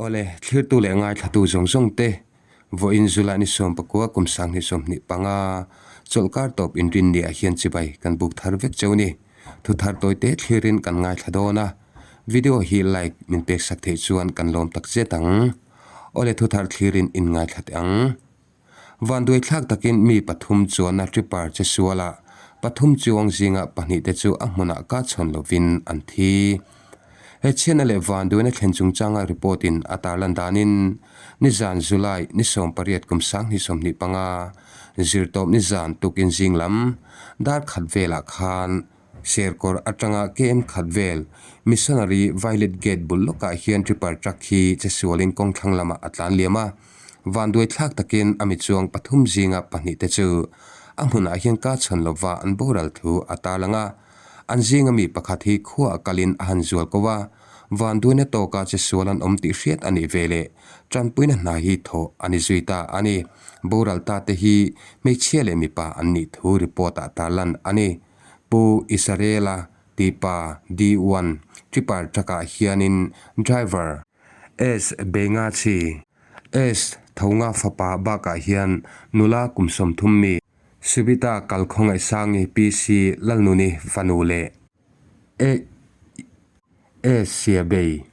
Awle, thlirtu leh ngaithlatu zawng zawng te, vawiin July ni 19 kum 2025, chawlhkar tawp inrinni ah hian chibai kan buk thar vek cheu ni. Thu thar tawi te thlirin kan ngaithla dawn a, video hi like min pek sak theih chuan kan lawm tak zet ang. Awle thu thar thlirin in ngaithla teh ang. Vanduaithlak takin mi pathum chuan a tripper che sual a, pathum chuang zinga pahnihte chu a hmunah ka chhawn lovin an thi. He chhiatna leh vanduaina thlen chungchanga report in a tarlan danin nizan July ni 18 kum 2025, zirtawp nizan tukin zing lam dar khat velah khan Serkawr atanga KM khat vel Missionary Violet Gate bul lawkah hian tripper truck hi che sualin kawng thlang lamah a tlan liam a. Vanduai thlak takin a mi chuang pathum zinga pahnih te chu a hmunah hian ka chhawn lova an boral thu a tarlang a. An zinga mi pakhat hi khuaah kalin a han zual ko a, vanduaina tawka che sual an awm tih hriat a nih veleh tanpuina hna hi thawh a ni zui ta a ni. Boral ta te hi hmeichhia leh mipa an nih thu report-ah tarlan a ni. Pu Israela tipa D-one tripper truck-ah hianin driver S Bengachi, S Thonga fapa bakah hian nula kum 30 mi Subita Kalkhawngaihsangi PC Lalnuni fanu leh A S Siabei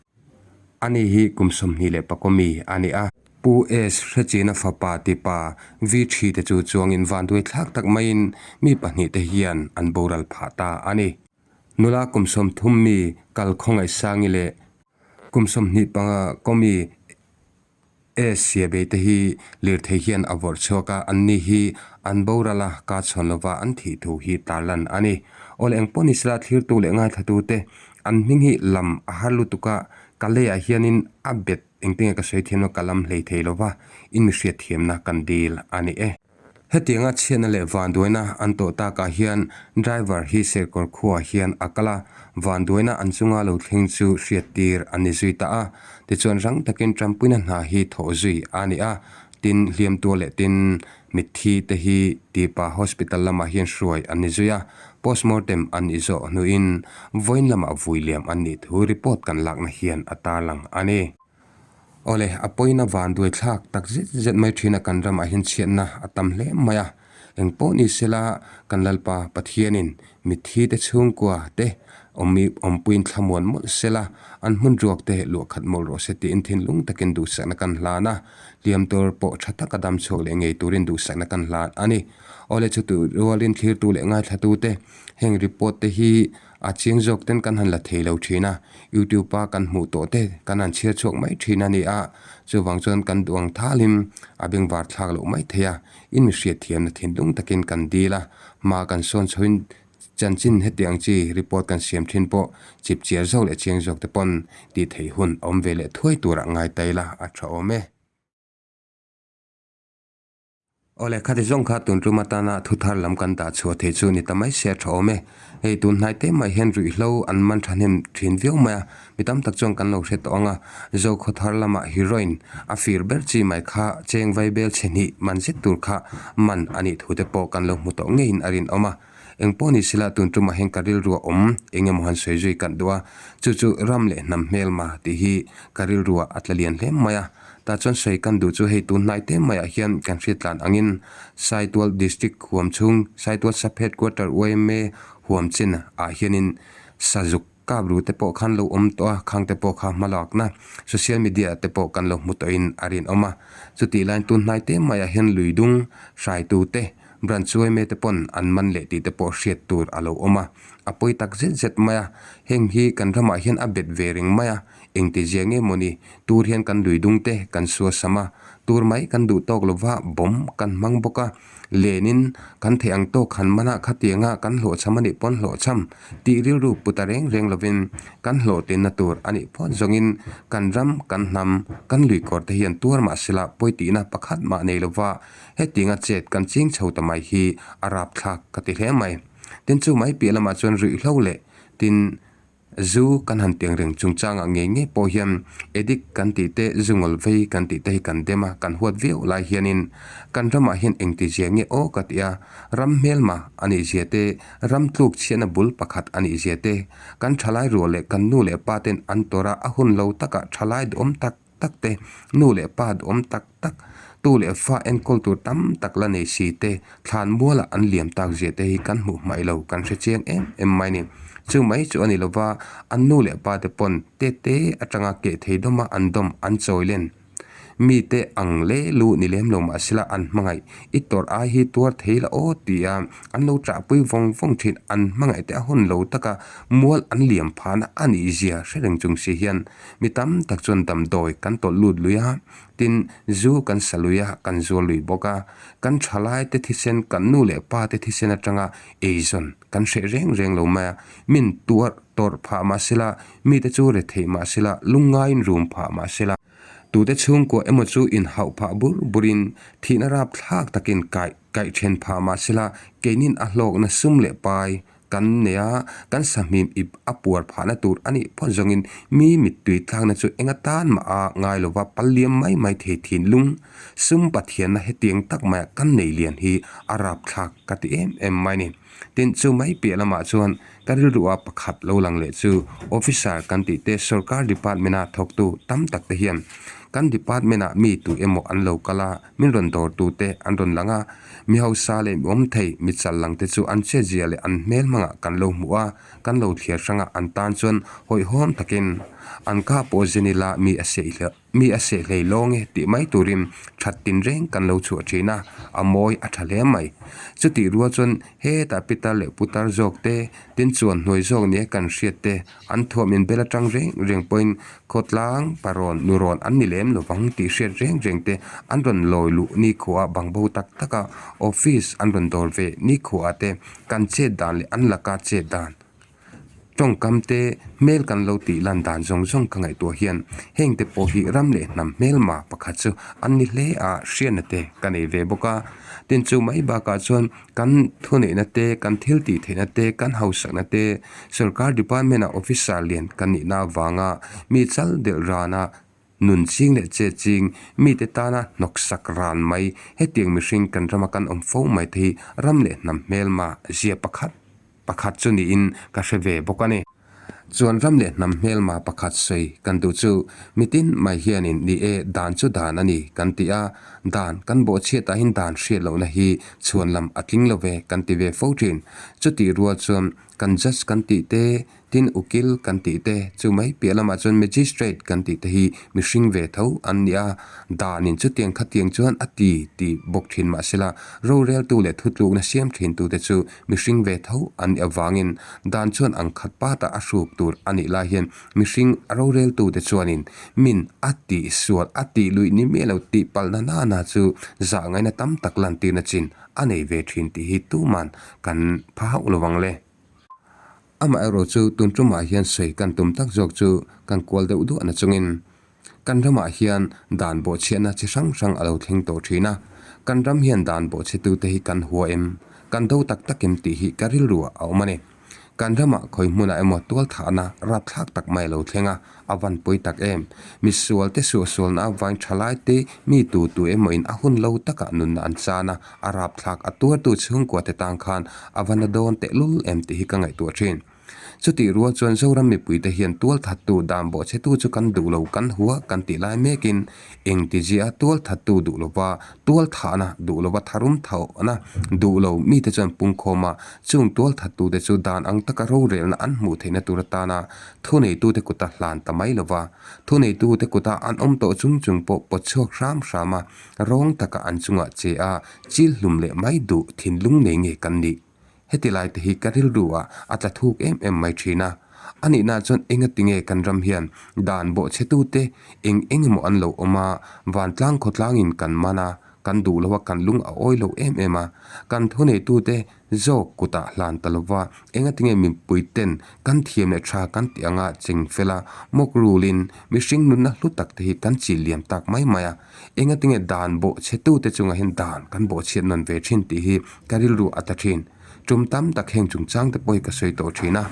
ani hi kum 24 mi a ni a. Pu S Hrechina fapa tipa V thi te chu chuangin vanduai thlak tak maiin mi pahnih te hian an boral phah ta a ni. Nula kum 30 mi Kalkhawngaihsangi leh kum 25 kawmi S Siabei te hi lirthei hian a vawrh chhuak a, anni hi an boral a, ka chhawn lova an thih thu hi tarlan a ni. Awle engpawh ni sela thlirtu leh ngaithlatu te an hming hi lam a har lutuk a, ka leiah hianin a bet engtinge ka sawi thiam lo ka lam hlei thei lova, in mi hriatthiamna kan dil a ni e. Hetianga chhiatna leh vanduaina an tawh takah hian driver hi Serkawr khuaah hian a kal a, vanduaina an chunga lo thleng chu hriattir an ni zui ta a. Tichuan rang takin Trumpuina hna hi thawh zui a ni a, tin hliamtua leh tin mitthi te hi Tipa Hospital lamah hian hruai an ni zui a, postmortem an nih zawh hnuin vawiin lamah vui liam an nih thu report kan lakna hian a tarlang a ni. Awle, a pawina vanduai thlak tak zet zet mai thin a kan ramah hian chhiatna a tam hle mai a. Eng pawh ni sela kan Lalpa Pathianin mitthi te chhungkua te awmi awmpuiin thlamuan mawlh sela an hmun ruak te luah khat mawlh rawh se tiin thinlung takin duhsakna kan hlan a. Hliam tur pawh tha taka dam chhuak leh ngei turin duhsakna kan hlan a ni. Awle, chutu rualin thlirtu leh ngaithlatu te heng report te hi A chiang zawk ten kan han la thei lo thin a, YouTube a kan hmuh tawh te kan han chhiar chhuak mai thin a ni a, chuvang chuan kan duh ang thalin a bengvar thlak loh mai thei a, in mi hriatthiamna thinlung takin kan dil a, hma kan sawn chhoin chanchin hetiang chi report kan siam thin pawh chip chiar zawk leh chiang zawk te pawn tih theih hun a awm ve leh thuai turah ngai ta ila a tha awm e. Awle, khati zawng kha tun tum atana thu thar lam kan dah chhuah thei chu ni ta mai se a tha awm e. Hei tun hnai te mai hian ruihhlo an man thahnem thin viau mai a, mi tam tak chuan kan lo hre tawh ang a. Zokhaw thar lama heroin a fir ber chi mai kha cheng vaibel chhe hnih man zet tur kha man a nih thu te pawh kan lo hmu tawh ngeiin a rinawm a. Eng pawh ni sela tun tumah hian ka rilru a awm eng emaw han sawi zui kanh duh a, chu chu ram leh hnam hmelma tih hi ka rilruah a tla lian hle mai a. Tah chuan sawi kan duh chu hei tun hnai te maiah hian kan hriat tlan angin Saitual District huam chhung Saitual Sub Headquarter yma huam chin ah hianin Sazuk kap ru te pawh khan lo awm tawh a, khang te pawh kha hmalakna social media ah te pawh kan lo hmu tawhin a rinawm a. Chutih laiin tun hnai te maiah hian lui dung hraitu te Branch yma te pawn an man leh tih te pawh hriat tur a lo awm a, a pawi tak zet zet mai a, heng hi kan ramah hian a bet ve reng mai a, engti zia nge mawni tur hian kan lui dung te kan sua sam a, tur mai kan duh tawk lova bomb kan hmang bawk a, lenin kan theih ang tawk han man a khatianga kan hlawhchham a nih pawn hlawhchham tih rilru pu ta reng reng lovin kan hlawhtlinna tur a nih phawt zawngin kan ram kan hnam kan lui kawr te hian tuar mahsela pawi tihna pakhat mah nei lova Hetianga chet kan ching chho ta mai hi a rapthlak ka ti hle mai. Tin chu mai piah lamah chuan ruihhlo leh tin zu kan han tiang reng chungchangah ngei ngei pawh hian addict kan tih te zu ngawl vei kan tih te hi kan dem a, kan huat viau lai hianin kan ramah hian engti zia nge aw ka ti a, ram hmelma a nih zia te, ram tluk chhiatna bul pakhat a nih zia te, kan thalai rual leh kan nu leh pa ten an tawrh a, a hun lo takah thalai duhawm tak. tak te, nu leh pa duhawm tak tak, tu leh fa enkawl tur tam tak la nei si te, thlan mualah an liam tak zia te hi kan hmuh hmaih lo, kan hre chiang em em mai a ni. Chu mai chu a ni lova, an nu leh pa te pawn te te atanga keh thei dawma an dawm an chawi len. Mite ang le lu ni lem lo mahsela an hmangaih i tawrh ai hi tuar thei la aw tia an lo chahpui vawng vawng thin. An hmangaih te a hun lo taka mual an liam phahna a nih zia hre reng chung si hian mi tam tak chuan damdawi kan tawlh lut lui a, tin zu kan sa lui a, kan zual lui bawk a. Kan thalai te thisen, kan nu leh pa te thisen atanga eizawn kan hreh reng reng lo mai a, min tuar tawrh phah mahsela mite chu retheih mahsela lungngaiin rum phah mahsela. Tute chhungkua emaw chu inhauh phah bur burin thihna rap thlak takin kaih kaih then phah mahsela keinin a hlawkna sum leh pai kan nei a, kan sahmim ip a puar phahna tur a nih phawt zawngin mi mittui tlakna chu enga tan mah a ngai lova paliam mai mai thei thinlung sum Pathianna hetiang tak maia kan nei lian hi a rap thlak ka ti em em mai a ni. Tin, chu mai piah lamah chuan ka rilru a pakhat lo lang leh chu officer kan tih te sorkar department a thawktu tam tak te hian kan department ah mi tu emaw an lo kal a, min rawn dawr tu te an rawn lang a, mi hausa leh mi awm thei mi chal lang te chu an chetzia leh an hmel hmangah kan lo hmuh a, kan lo thliar hrang a, an tan chuan hawihhawm takin an kah pawh zen ila mi a seih hleuh. Mi a seh hlei lawng e tih mai turin that tinreng kan lo chhuah thin a, a mawi a tha hle mai. Chutih rual chuan hetah pitar leh putar zawk te, tin chuan hnuai zawk nia kan hriat te, an thuam inbel atang reng reng pawhin khawtlang, parawn, nurawn an ni lem lovang tih hriat reng reng te an rawn lawi luh nikhua bangbo tak tak a, office an rawn dawr ve nikhua te kan chet dan leh an laka chet dan. Tawngkam te hmel kan lo tih lan dan zawng zawng ka ngaihtuah hian heng te pawh hi ram leh hnam hmelma pakhat chu an ni hle a hriatna te ka nei ve bawk a. Tin chu mai bakah chuan kan thuneihna te kan thil tih theihna te kan hausakna te sorkar department ah officer lian kan nihna avanga mi chal delh rana Nun ching leh che ching, mite tana hnawksak ran mai, hetiang mihring kan rama kan awm fo mai te hi ram leh hnam hmelma zia pakhat pakhat chu niin ka hre ve bawk a ni. Chuan ram leh hnam hmelma pakhat sawi kan duh chu mitin mai hianin ni e dan chu dan a ni kan ti a, dan kan bawhchhiatah hian dan hriat lohna hi chhuan lam a tling lo ve kan ti ve fo thin. Chutih rual chuan kan judge kan tih te Tin, ukil kan tih te, chu mai piah lamah chuan magistrate kan tih te hi mihring ve tho an ni a, danin chutiang khatiang chuan a ti ti bawk thin mahsela roreltu leh thutlukna siam thintute chu mihring ve tho an nih avangin dan chuan ang khat patah a hruk tur a nih lai hian mihring roreltute chuanin min a tih sual a tih luih ni miah lo tih palhna nana chu zah ngaihna tam tak lantirna chin a nei ve thin tih hi tuman kan pha hauh lo ang le. Amaherawh chu tun tumah hian sawi kan tum tak zawk chu kan kual deuh duah na chungin kan ramah hian dan bawhchhiatna chi hrang hrang a lo thleng tawh thin a, kan ram hian dan bawhchhetute hi kan hua em, kan do tak tak em tih hi ka rilruah a awm a ni. Kan ramah khawi hmunah emaw tualthahna rapthlak tak mai a lo thleng a, a van pawi tak em. Misualte suahsualna avain thalaite mi tu tu emaw in a hun lo takah nunna an chan a, A rapthlak a tuartu chhungkuate tang khan a va na dawn tehlul em tih hi ka ngaihtuah thin. Chutih rual chuan Zoram mipuite hian tualthattu dan bawhchhetu chu kan duh lo kan hua kan tih lai mekin engtizia tualthattu duh lova tualthahna duh lova tharum thawhna duh lo mite chuan pungkhawma chung tualthattute chu dan ang taka rorelna an hmuh theihna tur atana thuneitute kuta hlan ta mai lova thuneitute kuta an awm tawh chung chung pawh pawtchhuak hram hram a Rawng taka an chungah che a, chil hlum leh mai duh thinlung nei nge kan nih? Heti lai te hi ka rilru ah a tla thuk em em mai thin a. A nihna chuan engati nge kan ram hian dan bawhchhetute eng eng emaw an lo awm a, vantlang khawtlangin kan man a, kan duh lo a, kan lung a awi lo em em a. Kan thuneitute Zawk kutah hlan ta lova, engatinge mipuiten kan thiam leh tha kan tih anga cheng fel a, mawk rulin mihring nunna hlu tak te hi kan chil liam tak mai mai a. Engatinge dan bawhchhetute chungah hian dan kan bawhchhiat nawn ve thin tih hi ka rilru a ta thin. Tum tam tak heng chungchang te pawh hi ka sawi tawh thin a,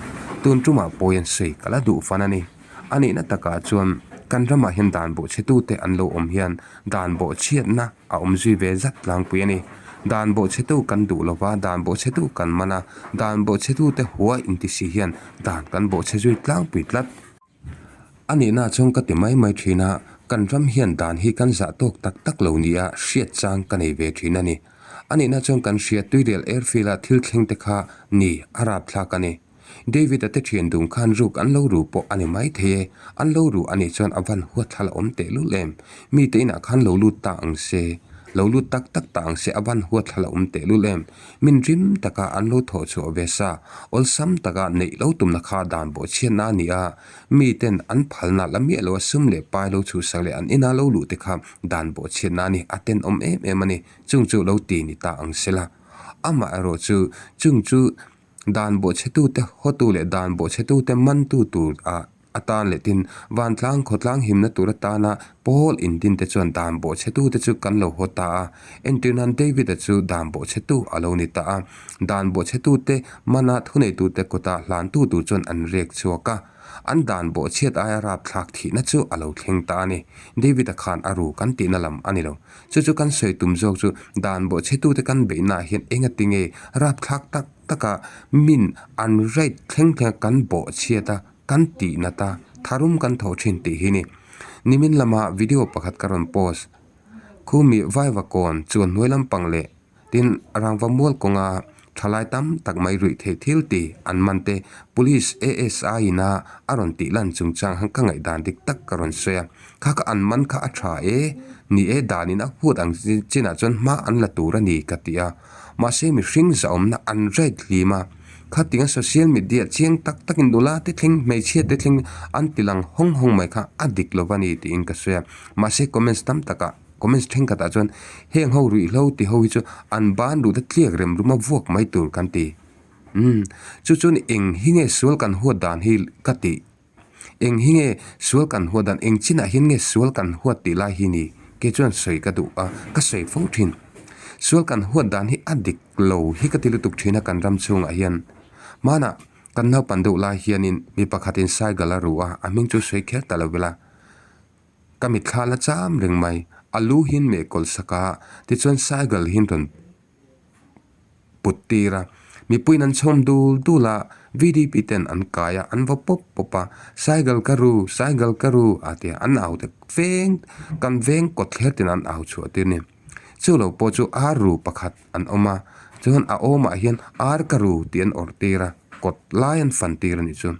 tun tumah pawi an sawi ka la duh fan a ni. A nihna takah chuan kan ramah hian dan bawhchhetute an lo awm hian dan bawhchhiatna a awm zui ve zat tlangpui a ni. Dan bawhchhetu kan duh lova, dan bawhchhetu kan man a, dan bawhchhetute hua inti si hian dan kan bawhchhe zui tlangpui tlat. A nihna chuan ka ti mai mai thin a, Kan ram hian dan hi kan zah tawk tak tak lo nia hriat chang ka nei ve thin a ni. A nihna chuan kan hria Tuirial Airfield-a thil thleng te kha ni a rapthlak a ni. David-a te thian dun khan ruk an lo ru pawh a ni mai thei e, an lo ru a nih chuan a van huatthlal a awm tehlul em? Mite inah khan lo lut ta ang se, lo lut tak tak ta ang se a van huatthlal a awm tehlul em? Min rim taka an lo thawh chhuah ve sa, awlsam taka neih lo tumna kha dan bawhchhiatna a ni a, miten an phalna la miah lo a sum leh pai lo chhuhsak leh an ina lo luh te kha dan bawhchhiatna a ni, a tenawm em em a ni, chung chu lo ti ni ta ang se la. Amaherawh chu, chung chu Dan bawhchhetute hawtu leh dan bawhchhetute mantu tur ah atan leh tin vantlang khawtlang himna tur atana pawl indinte chuan dan bawhchhetute chu kan lo haw ta a. Entir nan David-a chu dan bawhchhetu a lo ni ta a. Dan bawhchhetute mana thuneitute kawta hlantu tur chuan an rek chhuak a. An dan bawhchhiat aia rapthlak thihna chu a lo thleng ta a ni. David-a khan a ru kan tihna lam a ni lo. Chu chu kan sawi tum zawk chu dan bawhchhetute kan beihnaah hian engati nge rapthlak tak taka min an right thleng thleng a kan bawhchhiat a, kan tih nat a, tharum kan thawh thin tih hi ni. Nimin lama video pakhat ka rawn post. Khumi Vaivakawn chuan hnuai lampang leh Tin, rangva mual kawnga thalai tam tak mai ruih theih thil ti an man te Police ASI in a a rawn tih lan chungchang han ka ngaihdan dik tak ka rawn sawi a. Kha ka an man kha a tha e, ni e danin a huat ang chinah chuan hma an la tur a ni ka ti a. Mahse mihring zahawmna an right hlim a, khatinga social media chiang tak takin nula te thleng hmeichhia te thleng an ti lang hawng hawng mai kha a dik lo a ni tiin ka sawi a. Mahse comments tam takah. Comments thenkhatah chuan heng ho ruihhlo ti ho hi chu an ban duh te tliak rem rum a vuak mai tur kan ti. Umm chu chuan eng hi nge sual kan huat dan hi ka tih? Eng hi nge sual kan huat dan eng chinah hian nge sual kan huat tih lai hi ni? Kei chuan sawi ka duh a, ka sawi fo thin. Sual kan huat dan hi a dik lo hi ka ti lutuk thin a kan ram chhungah hian. Hmanah kan naupan deuh lai hianin mi pakhatin cycle a ru a, a hming chu sawi kher ta lo ila. Ka mitthla la cham reng mai. A lu hian meh kawlh sak a, tichuan cycle hian rawn put tir a. Mipuiin an chhawm dul dul a, VDP ten an kai a, an va pawp pawp a, Cycle ka ru, cycle ka ru a ti a, an au ta veng, kan veng kawt thler ten an au chhuah tir a ni. Chu lo pawh chu ar ru pakhat an awm a, chuan a awmah hian ar ka ru tih an awrh tir a, kawt lai an fan tir a nih chu.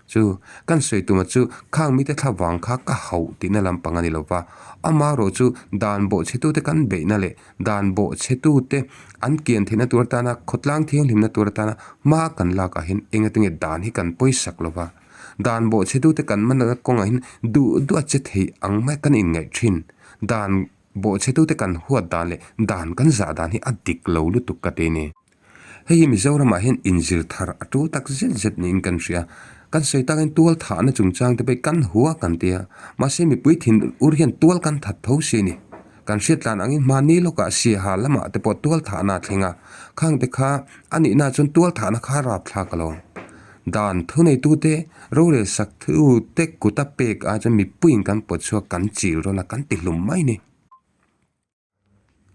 Chu, kan sawi tuma chu khang mite thla vang kha ka hauh tihna lampang a ni lo va, amaherawh chu dan bawhchhetute kan beihna leh dan bawhchhetute an kian theihna tur atana khawtlang thianghlimna tur atana hma kan lakah hian engatinge dan hi kan pawisak lo va, dan bawhchhetute kan manna kawngah hian duh duh a che theih ang mai kan inngaih thin. Dan bawhchhetute kan huat dan leh dan kan zah dan hi a dik lo lutuk ka ti a ni. Hei hi Mizoramah hian inzir thar a tul tak zet zet niin kan hria. Kan sawi takin tual thahna chungchang te pawh hi kan hua kan ti a, mahse mipui thin ur hian tual kan that tho si a ni. Kan hriat tlan angin hmani lawkah Siaha lamah te pawh tual thahna a thleng a, khang te kha a nihna chuan tual thahna kha rapthlak a lo. Dan thuneitute rorel sak thute kuta pek ah chuan mipuiin kan pawt chhuak kan chil rawn a, kan ti hlum mai a ni.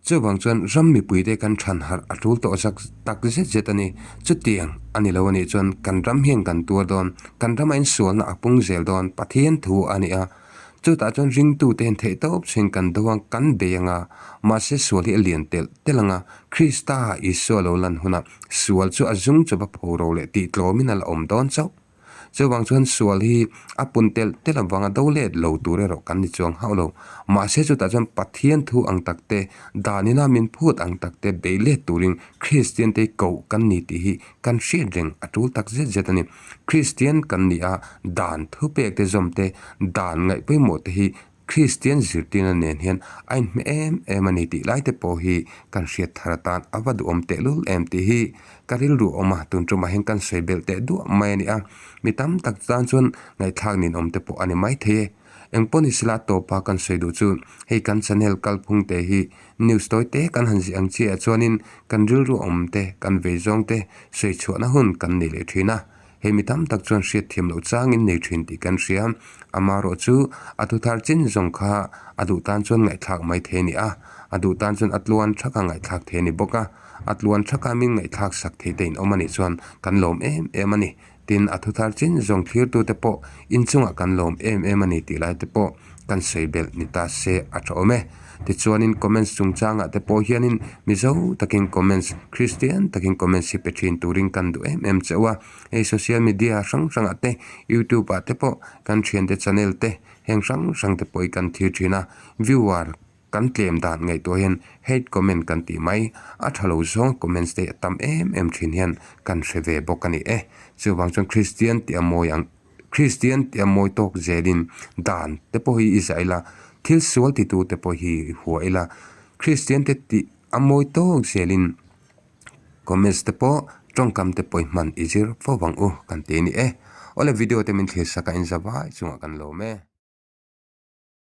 Chuvang chuan ram mipuite kan than harh a tul tawh zak tak zet zet a ni. Chutiang a ni lo a nih chuan kan ram hian kan tuar dawn, kan rama insualna a pung zel dawn Pathian thu a ni a. Chutah chuan ringtute hian theihtawp chhuin kan do ang, kan bei ang a, mahse sual hi a lian telh telh ang a, Krista Isua lo lan hunah sual chu a zung chawp a pho ro leh tih tlawmin a la awm dawn chauh. Chuvang chuan sual hi a pun telh telh avanga do let lo tur erawh kan ni chuang hauh lo. Mahse chutah chuan Pathian thu ang tak te, danina min phut ang tak te bei let turin Kristian te koh kan ni tih hi kan hriat reng a tul tak zet zet a ni. Kristian kan ni a, dan thupek te zawm te, dan ngaih pawimawh te hi Kristian zirtirna nen hian a inhmeh em em a ni tih lai te pawh hi kan hriat thar atan a va duhawm tehlul em tih hi ka rilru awm a, tun tumah hian kan sawi belh teh duah mai a ni a, mi tam tak tan chuan ngaihthlak ninawm te pawh a ni maithei e. Engpawh ni sela a tawpa kan sawi duh chu hei kan channel kalphung te hi news tawi te kan han ziah ang chiah chuanin kan rilru awm te kan vei zawng te sawi chhuahna hun kan nei leh thin a. Hei mi tam tak chuan hriatthiam loh changin nei thin tih kan hria. Amaherawh chu a thuthar chin zawng kha a duh tan chuan ngaihthlak mai thei a ni a, a duh tan chuan a tluan thaka ngaihthlak thei a ni bawk a. A tluan thaka min ngaihthlak sak thei te in awm a nih chuan kan lawm em em a ni. Tin, a thuthar chin zawng thlirtute pawh inchungah kan lawm em em a ni tih lai te pawh kan sawi belh ni ta se a tha awm e. Tichuanin comments chungchangah te pawh hianin Mizo takin comments, Kristian takin comments hi pe thin turin kan duh em em chauh a. Hei social media hrang hrangah te, youtube ah te pawh kan thiante channel te heng hrang hrang te pawh hi kan thlir thin a, viewer kan tlem dan ngaihtuah hian hate comment kan tih mai, a tha lo zawng comments te a tam em em thin hian kan hre ve bawk a ni e. Chuvang chuan Kristian tih a mawi ang Kristian tih a mawi tawk zelin dan te pawh hi i zah ila, thil sual titu te pawh hi i hua ila, Kristian te tih a mawi tawk zelin comments te pawh tawngkam te pawh i hman i zir fo vang u kan ti a ni e. Awle video te min thlir sak a inzavai chungah kan lawm e.